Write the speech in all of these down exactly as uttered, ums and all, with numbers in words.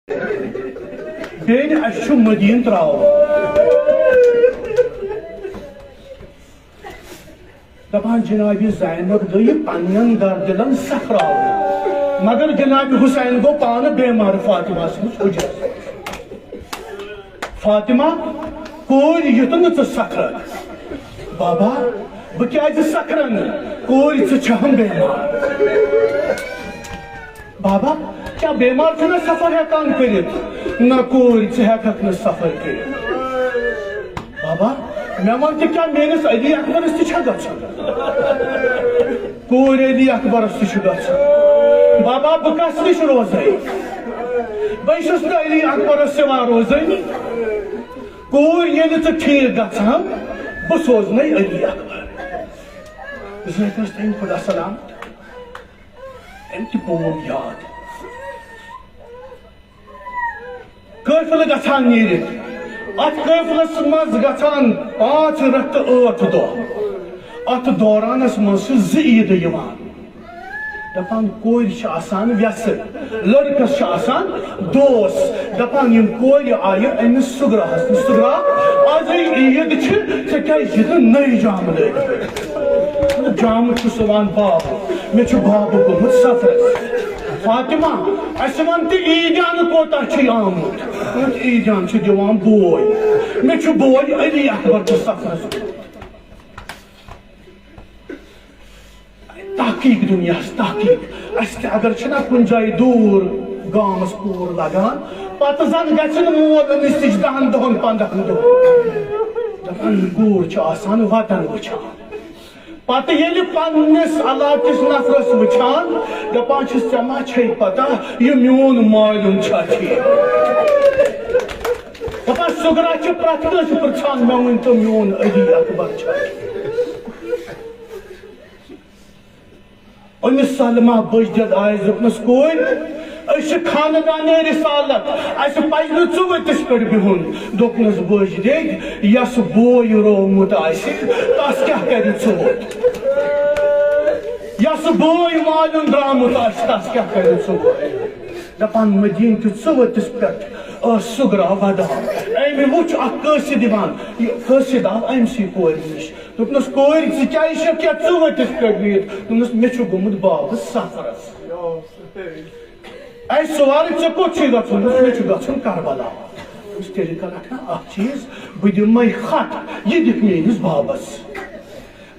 بیٚنہِ، اَسہِ چھُ مدیٖنہٕ ترٛاوُن۔ دَپان، جناب زینب گٔیہِ پننٮ۪ن دردِلن سکھراوٕنۍ، مگر جناب حسین گوٚو پانہٕ بیمار فاطمہ سٕنٛدِس حُجرس منٛز۔ فاطمہ، کورِ یُتھ نہٕ ژٕ سکھرکھ۔ بابا، بہٕ کیازِ سکھرٕ نہٕ؟ کورِ، ژٕ چھہم بیمار۔ بابا، کیٛاہ بیمار چھُنہ سفر ہٮ۪کان کٔرِتھ؟ نہ کورِ، ژٕ ہٮ۪ککھ نہٕ سفر کٔرِتھ۔ بابا، مےٚ وَن تہٕ، کیٛاہ میٲنِس علی اکبرس تہِ چھا گژھُن؟ کورِ، علی اکبرس تہِ چھُ گژھُن۔ بابا، بہٕ کس نِش روزے؟ بہٕ چھُس نہٕ علی اکبرس سوا روزٲنی۔ کورِ، ییٚلہِ ژٕ ٹھیٖک گژھان، بہٕ سوزنے علی اکبر۔ زٲہِد اوس تٔمۍ خۄدا سلامت۔ أمۍ تہِ پوٚوُم یاد۔ قٲفلہٕ گژھان نیٖرِتھ۔ اَتھ قٲفلَس منٛز گژھان پانٛژھ رٮ۪تھ تہٕ ٲٹھ دۄہ۔ اَتھ دورانَس منٛز چھِ زٕ عیٖدٕ یِوان۔ دَپان، کورِ چھِ آسان وٮ۪سہٕ، لٔڑکَس چھِ آسان دوس۔ دَپان، یِم کورِ آیہِ أمِس صُغراہَس نِش، صُغرا، آزٕے عیٖد چھِ، ژےٚ کیٛازِ چھِتھ نہٕ نٔے جامہٕ لٲگِتھ؟ جامہٕ چھُ سُوان بابہٕ، مےٚ چھُ بابہٕ گوٚمُت سفرس۔ فاطمہ، اسہِ وَن تہٕ عیٖدیانہٕ کوتاہ چھُے آمُت؟ عیٖدیان چھُ دِوان بوے، مےٚ چھُ بوے علی اکبر تہِ سفرس گوٚمُت۔ تحقیق دُنیاہس تحقیق۔ اسہِ تہِ اگر چھِنہ کُنہِ جایہِ دوٗر گامس کوٗر لگان، پتہٕ زن گژھِ نہٕ مول أمِس نِش دہن دۄہن پنٛدہن دۄہن۔ دپان، یہِ کوٗر چھِ آسان وطن وٕچھان۔ پتہٕ ییٚلہِ پننِس علاقہٕ کِس نفرس وٕچھان، دپان چھِس، ژےٚ ما چھے پتہ یہِ میون مالیُن چھا ٹھیٖک؟ دپان، صغرا چھِ پرٛٮ۪تھ کٲنٛسہِ پرٛژھان، مےٚ ؤنۍ تو، میون علی اکبر چھا ٹھیٖک؟ أمِس سلمہ بٔج دِتھ آیس، دوٚپنس، کورِ، أسۍ چھِ خاندانِ رسالت، اسہِ پزِ نہٕ ژٕ ؤتِس پٮ۪ٹھ بِہُن۔ دوٚپنس، بٔج دِتھ، یس بوے روومُت آسہِ، تس کیٛاہ کرِ ژٕ ووٚت؟ یس بوے مالیُن درٛامُت آسہِ، تس کیٛاہ کرِ ژٕ ووٚت؟ دپان، مدیٖنہٕ کہِ ژٕ ؤتِس پٮ۪ٹھ ٲس صغرا ودان۔ أمۍ وُچھ اکھ قٲصد یِوان، یہِ قٲصد آو أمۍ سٕے کورِ نِش۔ دوٚپنَس، کورِ، ژٕ کیٛازِ چھَکھ یَتھ ژٕ ؤتِس پٮ۪ٹھ بِہِتھ؟ دوٚپنَس، مےٚ چھُ گوٚمُت بابَس سفرَس۔ اَسہِ سوال، ژےٚ کوٚت چھُے گژھُن؟ دوٚپُس، مےٚ چھُ گژھُن کربلا۔ دوٚپُس، تیٚلہِ کَرَکھ نا اَکھ چیٖز، بہٕ دِمَے خط، یہِ دِکھ میٛٲنِس بابَس۔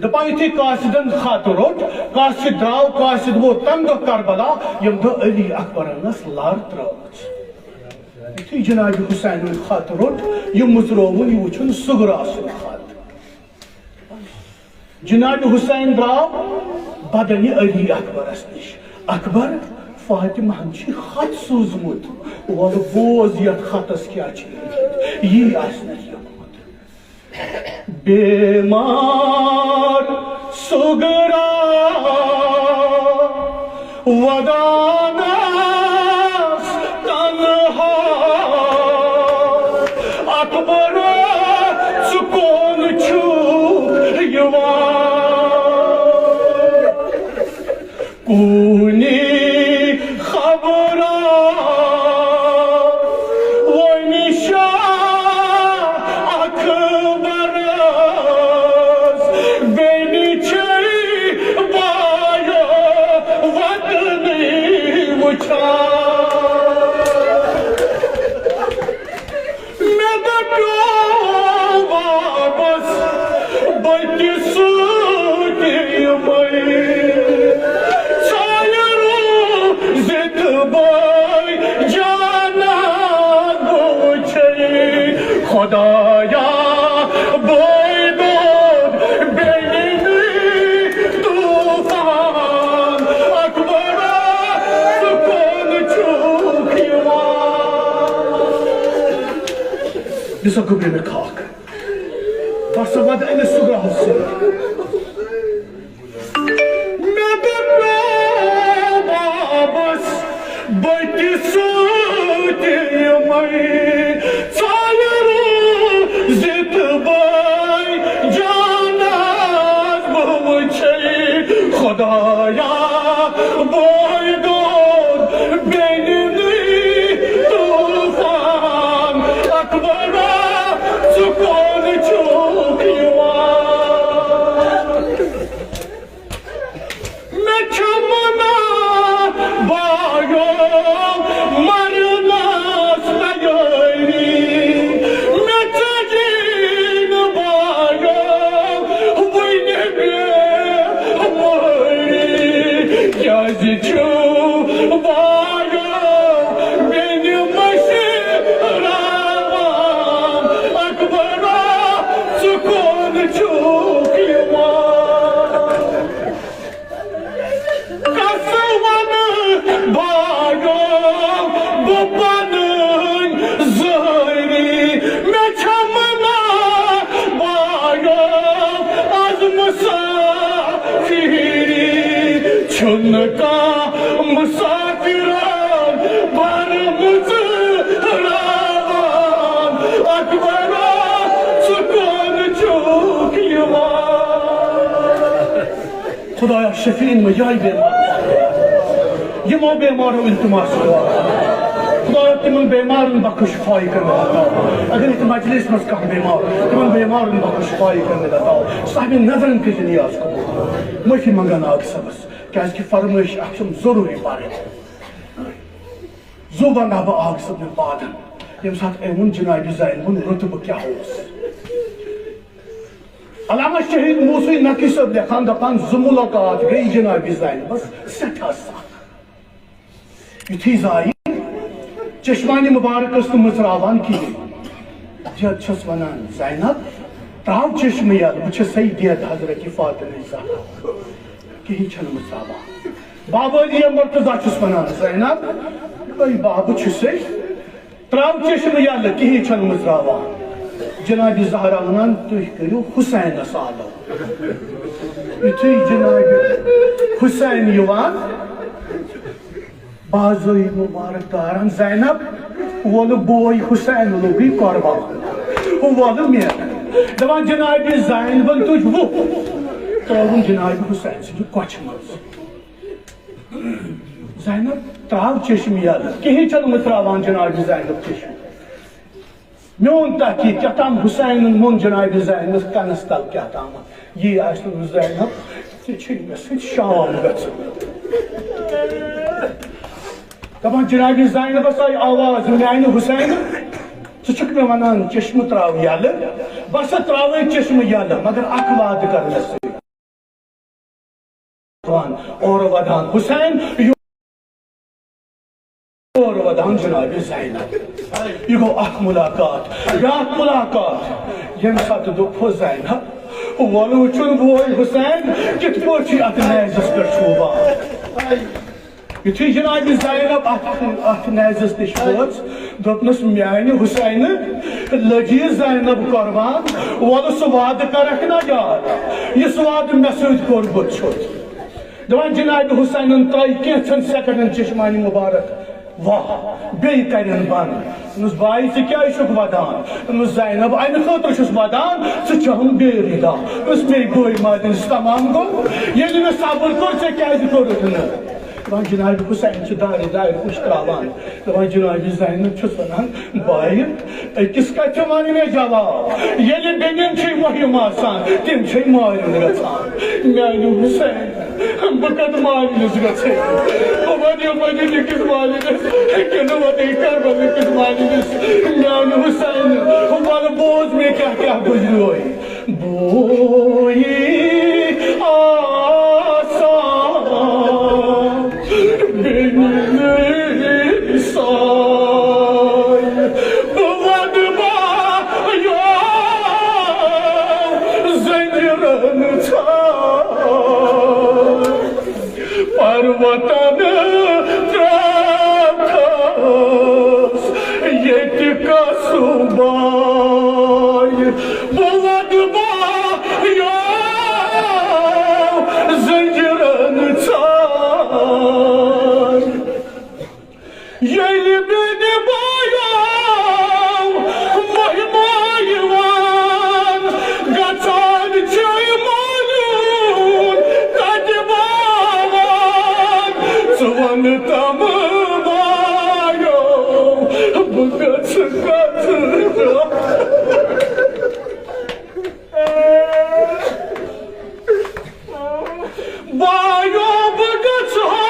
دَپان، یُتھُے قاصدَن خط روٚٹ، قاصد درٛاو، قاصد ووت تَمہِ دۄہ کربلا، ییٚمہِ دۄہ علی اکبرَن ٲس لَر ترٛٲومٕژ۔ یُتھُے جناب حسینُن خط روٚٹ، یہِ مُژرووُن، یہِ وُچھُن صغرا سُنٛد خط۔ جناب حسین درٛاو بدنِ علی اکبرس نِش۔ اکبر، فاطمہن چھُ خط سوٗزمُت، وَلہٕ بوز یتھ خطس کیٛاہ چھُ لیوٗکھمُت۔ یی آسہِ نہٕ لیوٗکھمُت۔ بیمار صغرا ودانس تنہا، اکبر، ژٕ کون چھُکھ یِوان؟ کونی خبرا وۄنۍ شاہ اکبرس، بیٚنہِ چھے بایو وطنٕے وٕچھان۔ مےٚ دَپیو بابَس، بہٕ تہِ سۭتۍ یِمَے۔ ژایہِ روٗزِتھ بٲے جانا بہٕ وٕچھَے۔ خۄدایا، بٲے دوٚد بیٚنہِ نٕے طوٗفان۔ اکبرا، ژٕ کون چھُکھ یِوان؟ دِ سا گوٚبرِ مےٚ خاک۔ بس وَد أمِس صُغراہَس سۭتۍ۔ مےٚ دَپیو بابَس، بہٕ تہِ سۭتۍ یِمَے۔ ژایہِ روٗزِتھ بٲے جانا بہٕ وٕچھَے۔ خۄدایا، بٲے دوٚد بیٚنہِ نٕے طوٗفان۔ نہٕ کانٛہہ مُسافِرن بَرمُژ راوان، اکبرا، ژٕ کون چھُکھ یِوان؟ خدایا، شفیع یِن مےٚ یِہوٚے بیمار۔ یِمو بیمارو التماس چھُ دُعا۔ خدایا، تِمن بیمارن بخش شفاعی کر مےٚ عطا۔ اگر یتھ مجلس منٛز کانٛہہ بیمار، تِمن بیمارن بخش شفاعی کر مےٚ عطا۔ صاحب نظرن کٔرۍ زِ نیاز قبول۔ معٲفی منٛگان آکھ صٲبس، کیازِ کہِ فرمٲیش اکھ چھم ضروٗری پرٕنۍ۔ زُو بناو بہٕ آکھ صٲبنٮ۪ن پادن، ییٚمہِ ساتہٕ أمۍ ووٚن جناب زینبُن رُتبہٕ کیٛاہ اوس۔ علامہ شہید موسوی نقوی صٲب لیکھان، دپان، زٕ ملاقات گٔے جناب زینبس سٮ۪ٹھاہ سخ۔ یُتھُے زایہِ، چشمانِ مُبارک ٲس نہٕ مٕژراوان کِہیٖنۍ۔ جد چھَس وَنان، "زینب، ترٛاو چشمہٕ یَلہٕ، بہٕ چھَسَے دید حضرت فاطمہ زہرا۔ کِہیٖنۍ چھَنہٕ مٕژراوان۔" بابا علی مرتضیٰ چھُس وَنان، "زینب، ہے بابہٕ چھُسَے، ترٛاو چشمہٕ یَلہٕ، کِہیٖنۍ چھَنہٕ مٕژراوان۔" جناب زہرا وَنان، "تُہۍ کٔرِو حسینَس آلو۔" یُتھُے جناب حسین یِوان، بازٲیی مُبارک داران، "زینب، وۄلہٕ بوے حسین لوٚگُے قۄربان، وۄلہٕ مےٚ۔" دَپان، جناب زینبن تُج وُپھ، ترٛٲوُن جناب حسین سٕنٛدِ کۄچھِ منٛز۔ "زینب، ترٛاو چشمہٕ یَلہٕ۔" کِہیٖنۍ چھَنہٕ مٕژراوان جناب زینب چشمہٕ۔ میون تحقیق کیٛاہ تام حسینن ووٚن جناب زینس کنس تل کیٛاہ تام، "یی آسہِ نہٕ زینب، ژےٚ چھُے مےٚ سۭتۍ شام گژھُن۔" دپان جناب زینبس آیہِ آواز، "میانہِ حسین، ژٕ چھُکھ مےٚ ونان چشمہٕ تراو یلہٕ، بس تراوے چشمہٕ یلہٕ، مگر اکھ وعدٕ کر مےٚ سۭتۍ۔" وان، اورٕ ودان حسین، یورٕ ودان جناب زینب۔ یہِ گوٚو اکھ ملاقات، بیاکھ ملاقات۔ ییٚمہِ ساتہٕ دوٚپُس، "زینب، وَلہٕ وٕچھُن بوے حسین کِتھ پٲٹھۍ چھُے اتھ نیزس پٮ۪ٹھ شوٗبان۔" یُتھُے جناب زینب اتھ، اتھ نیزس نِش وٲژ، دوٚپنس، "میانہِ حسینہٕ لٔجی زینب قربان، وَلہٕ سُہ وعدٕ کرکھ نا یاد، یُس وعدٕ مےٚ سۭتۍ کوٚرمُت چھُتھ۔" دپان جناب حسینن ترٛٲے کینٛژن سیکنڈن چشمانِ مبارک واہ، بیٚیہِ کرن بند۔ دوٚپنس، "بھائی، ژٕ کیازِ چھُکھ ودان؟" دوٚپنس، "زینب، امہِ خٲطرٕ چھُس ودان، ژٕ چھَہم بے ردا۔" دوٚپنس، "مے بوے ماجہِ نِش تمام گوٚو، ییٚلہِ مےٚ صبر کوٚر، ژےٚ کیازِ کوٚرُتھ نہٕ؟" دپان جناب حسین چھُ دارِ دارِ وٕچھ تراوان۔ دپان جناب زینب چھُس ونان، بھائی، أکِس کتھِ وَن مےٚ جواب، ییٚلہِ بیٚنٮ۪ن چھے مُہِم آسان، تِم چھے مارُن گژھان۔ میانہِ حسین، بہٕ کتھ مالِنِس گژھے؟ بہٕ وَنہٕ یِمَن أکِس مالِنِس، کِنہٕ وَنہٕ کربلہٕ کِس مالِنِس؟ میانہِ حسین، وَلہٕ بوز مےٚ کیٛاہ کیٛاہ گُزریوے۔ بویی آسان بیٚنہِ سان، بہٕ وَنہٕ ما یِم زٔنجیٖرن ژھان۔ پروتن ترٛکھس ییٚتہِ قصبے، بہٕ وَنہٕ ما یِم زٔنجیٖرن ژھان۔ ییٚلہِ بیٚنہِ بایو مہمان یِوان، گژھان چھے مولوٗد تتہِ باوان۔ ژٕ وَن تم بایو، بہٕ گژھٕ کتھ۔ بایو، بہٕ گژھٕ ہا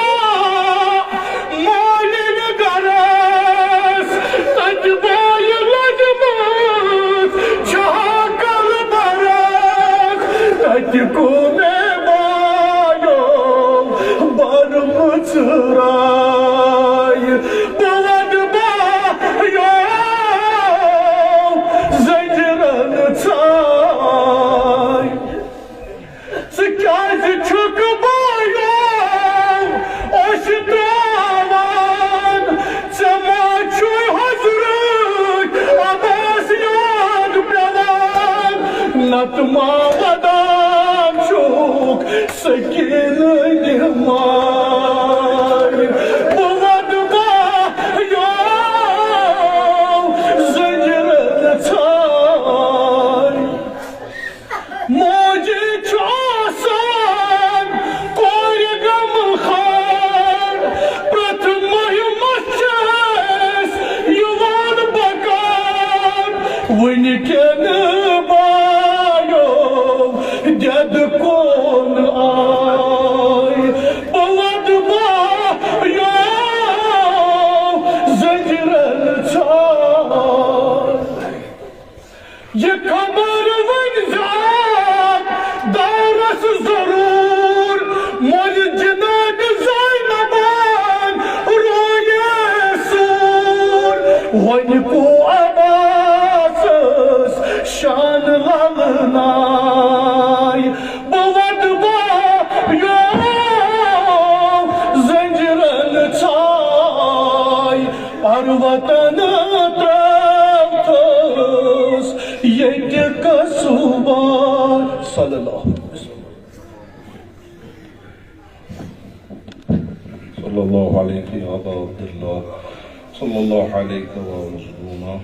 مٲلِن گرس، تتہِ بایہِ لٔجمٕژ چھا کلہٕ برس۔ تتہِ گوٚو مےٚ بایو برمٕژ راے، بہٕ وَنہٕ بایو زٔنجیٖرن ژھان۔ ژٕ کیٛازِ چھُکھ بایو أسۍ ترٛاوان؟ ژےٚ ما چھُے حضرت عباس یاد پٮ۪وان؟ نتہٕ ما ودان چھُکھ سکیٖنہٕ نِماز؟ وٕنکٮ۪ن بایو دٮ۪دٕ کُن آے، بہٕ وَدٕ بایو زنجیرن ژھاے۔ یہِ خبر ؤنۍ زِ دارس ضروٗر، مۄلہِ جناب زینبن رویے سوٗر۔ وۄنۍ کو عباسس شان للناے، بہٕ وَدٕ بایو زنجیرن ژھاے، پروتن ترٛٲوتھس ییٚتہِ قصبہ۔ صلی اللہ علیہ وسلم۔ صلى الله عليك يا أبا عبد الله، صلى الله عليك يا مظلوما.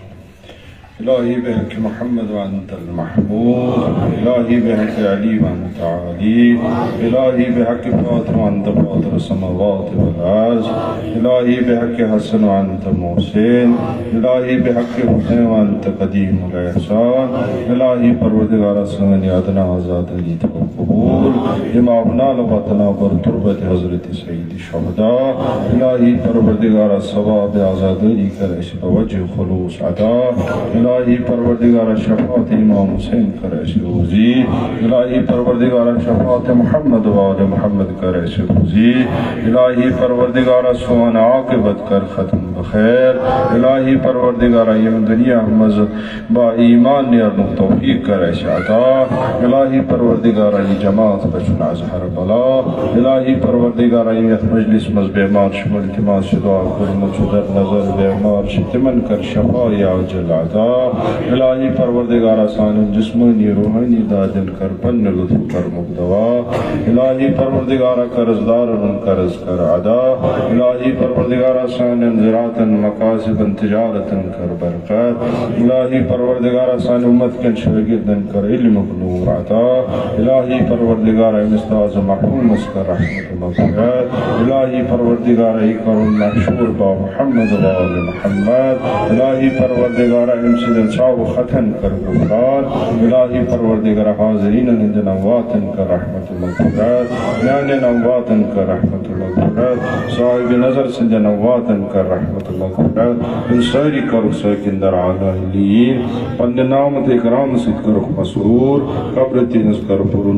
إلهي بحق محمد وأنت المحمود، إلهي بحق علي وأنت علي، إلهي بحق فاطر وأنت فاطر السماوات والأرض، إلهي بحق حسن وأنت محسن، إلهي بحق حسين وأنت قديم الإحسان. إلهي پروردگار سٲنۍ ادنا آزاد علی تھاو قبول، یِم آبنال وطنا بر تربت حضرت سید شہدا۔ الٰہی پروردگارا، ثواب آزادی کر اسہِ بوجہ خلوص عطا۔ الٰہی پروردگارا، شفاعت امام حسین کر اسہِ روزی۔ الٰہی پروردگارا، شفاعت محمد و آل محمد کر اسہِ روزی۔ الٰہی پروردگارا، سون عاقبت کر ختم بخیر۔ الٰہی پروردگارا، ییٚمہِ دُنیا منٛز با ایمان نیرنُک توفیق کر اسہِ عطا۔ الٰہی پروردگارا، یہِ جماعت رچُن از ہر بلا۔ الٰہی پروردگارا، یِم یتھ مجلس منٛز بیمار چھِ، یِمن تِمن چھِ دعا کوٚرمُت، چھُ در نظر بیمار چھِ، تِمن کر شفا یا عاجل عطا۔ الٰہی پروردگارا، سانٮ۪ن جسمٲنی روحٲنی دادٮ۪ن کر پننہِ لطف کرمُک دوا۔ الٰہی پروردگارا، قرض دارن ہُنٛد قرض کر ادا۔ الٰہی پروردگارا، سانٮ۪ن زراعتن، مکاسبن، تجارتن کر برکت۔ الٰہی پروردگارا، سانہِ اُمت کٮ۪ن شٲگِردن کر علمُک نور عطا۔ الٰہی پروردگارا، أمِس تازٕ مرحوٗمس کر رحمت و مغفرت۔ الٰہی پروردگارا، یہِ کرُن محشور با محمد و آل محمد۔ الٰہی پروردگارا، أمۍ سٕنٛدٮ۪ن ژاوٕ خطن کر غفران۔ الٰہی پروردگارا، حاضریٖنن ہٕنٛدٮ۪ن امواتن کر رحمت و مغفرت۔ میانٮ۪ن امواتن کر رحمت و مغفرت۔ صاحب نظر سٕنٛدٮ۪ن امواتن کر رحمت و مغفرت۔ تِم سٲری کرُکھ سٲکِن در اعلیٰ علیین۔ پننہِ نامت اکرام سۭتۍ کرُکھ مسرور۔ قبر تِہنٛز کر پُرنور۔